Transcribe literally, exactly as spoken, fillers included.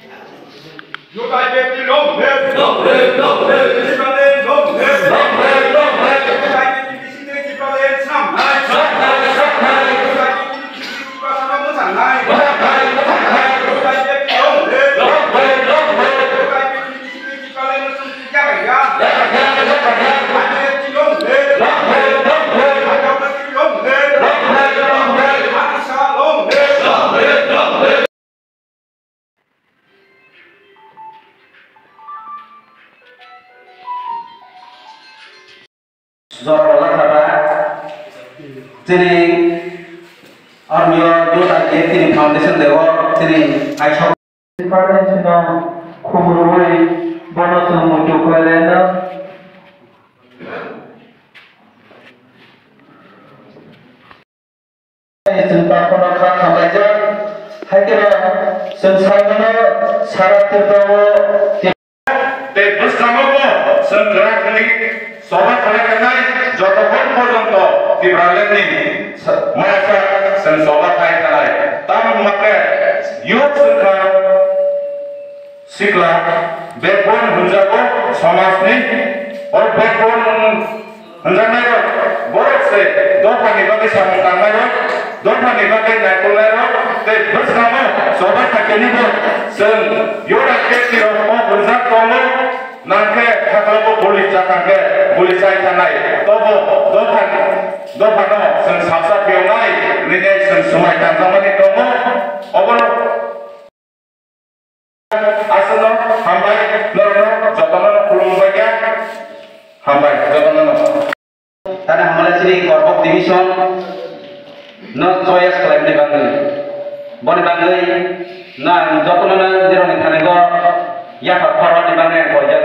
Jutai Baptist long live! Long live, long live! Tipraland long live! Long live, long live! Jutai Baptist Tipraland sangnai! Sangnai, sangnai! Jutai Baptist Tipraland sangnai! Sangnai, sangnai! Jutai Baptist long live! Long live, long live! Jutai Baptist Tipraland sangnai! Jora rwjak kha ba chini army o youth I P F chini foundation day o chini aisok. Department sino khumrwi bono chwng muitu khlaireno. Chwng takhorno kha khamlaijak, hai kheno chwng sai mano sara Tripura o. Tei bwskango bo chwng kwrak hwnwi choba khlai tongnai, jotokhon porjonto Tipraland ni maya sak chwng choba khai tongnai. Tamo wngma khe youth chwng kha sikla backbone hwnjago somajni. O backbone hwnjaknairok borok se dophani bagwi samung tangnairok, dophani bagwi naikolnairok tei bwskango choba khaikhe ni bo chwng yora khe tirok o hwnjak tongo. Nangkhe khaklabo police chakangkhe police chai thanai. Tobo dophani, dophano chwng salsa phiyongnai hwnwi chwng swmai tangjakmani tongo. Obono aswkno hambai, norokno jotono khulumbaikha. Hambai jotono. Tani hamle chini Korbok division no choice khlaimani bagwi. Boni bagwi no ang jotono no nirokni thani go yapha khorokni bagwi ang koijak.